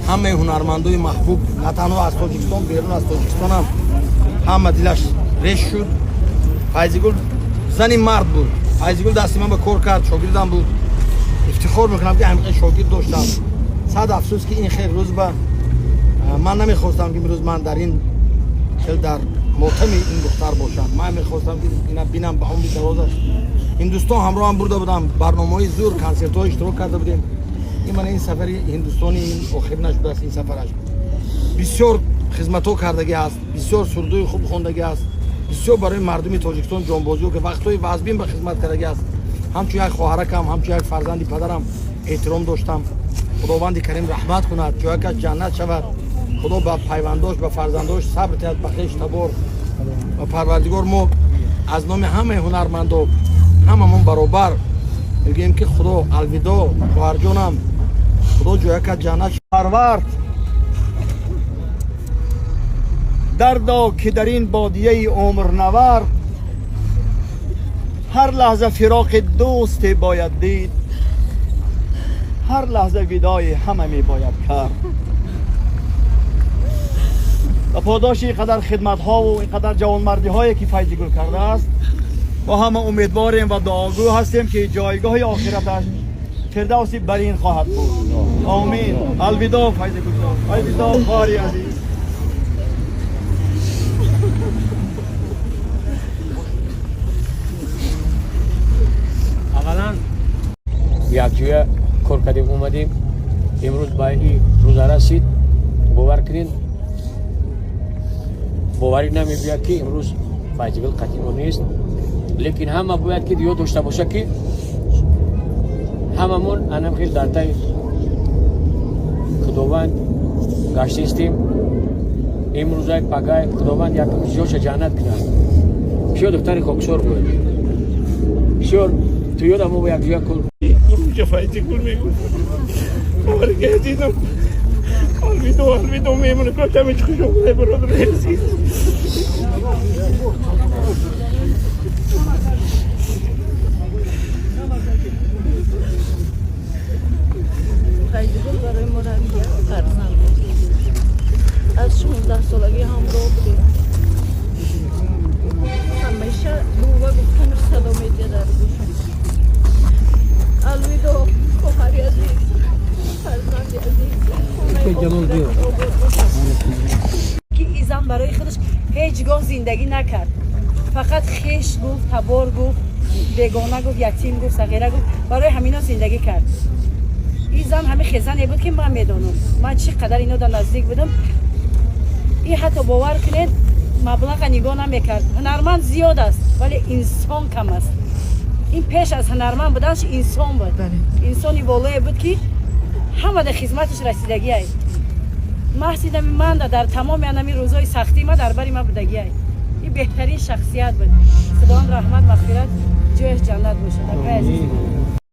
Ҳамаи ҳунармандои маҳбуб, на танҳо аз Тоҷикистон, берун аз Тоҷикистонам ҳама дилаш реш шуд. Файзигул зани мард буд. Файзигул дасти ман ба кор кард, шогирдам буд. Ифтихор мекунам, ки ҳамиқа шогирд доштам. Сад афсӯс, ки ин хел рӯз ба ман намехостам, ки имрӯз ман дар ин хел дар мотами ин духтар бошам. Ман мехостам, ки ина бинам ба умри дарозаш. Ҳиндустон ҳамроҳам бурда будам, барномаҳои зур, консертҳо иштирок карда будем. Ин мана ин сафари ҳиндустони ин охир нашудааст. Ин сафараш бисёр хизматҳо кардагӣ аст, бисёр сурудҳои хуб хондагӣ аст, бисёр барои мардуми Тоҷикистон ҷонбозиҳо, ки вақтҳои вазбин ба хизмат кардагӣ аст. Ҳамчун як хоҳаракам, ҳамчун як фарзанди падарам эҳтиром доштам. Худованди Карим раҳмат кунад, ҷоякаш ҷаннат шавад. Худо ба пайвандош, ба фарзандош сабр диҳад, ба хеш табор ва Парвардигор. Мо аз номи ҳамаи ҳунармандо, ҳамамон баробар мегӯем, ки Худо, алвидо, хоҳарҷонам, Худо ҷоякат ҷаннат. Парвард. Дардо, ки дар ин бодияи умрнавард ҳар лаҳза фироқи дӯсте бояд дид, ҳар лаҳза видои ҳама мебояд кард. Ба подоши ин қадар хидматҳову ин қадар ҷавонмардиҳое, ки Файзигул кардааст, мо ҳама умедворем ва дуогӯ ҳастем, ки ҷойгоҳи охираташ фирдавси барин хоҳад буд. Омин. Алвидо, Файзигулҷон, алвидо, хоҳари азиз. Аввалан, якҷоя кор кардем, омадем, имрӯз ба ин рӯза расид. Бовар кунед, боварӣ намебиёд, ки имрӯз Файзигул қатъи мо нест, лекин ҳама бояд ки ёд дошта боша, ки ҳамамон анам хел дар таи Худованд гаштистем. Имрӯзай пагай Худованд якум ҷоша ҷаннат кунад. Бисёр духтари хоксор буд, бисёр туёда мо якҷоя кор. Инҷа Файзигул мегуфт: «Хоҳари азизам, алвидо, алвидо, мемонӣ кошамич, хуш омадай, бародари азиз». Файзигул барои мо ранги як фарзанд буд. Аз 16 солагӣ ҳамроҳ будем. Ҳамеша бува гуфтанаш садо медиҳад дар гӯшам. Алвидо, хоҳари азиз, фарзанди азиз, хонаи охират обод бошад. Ки ин зан барои худаш ҳеҷ гоҳ зиндагӣ накард, фақат хеш гуфт, табор гуфт, бегона гуфт, ятим гуфт, сағира гуфт, барои ҳамино зиндагӣ кард. Ин зан ҳамин хезане буд, ки ман медонам, ман чӣ қадар ино дар наздик будам. Ин ҳатто, бовар кунед, маблаға нигоҳ намекард. Ҳунарманд зиёд аст, вале инсон кам аст. Ин пеш аз ҳунарманд буданаш инсон буд, инсони волое буд, ки ҳама дар хизматаш расидагиай. Маҳз инами ман дар тамоми анами рӯзҳои сахтӣ ма дар бари ма будагиай. Ин беҳтарин шахсият буд. Худованд раҳмат, мағфират, ҷояш ҷаннат бошад, акай азиз.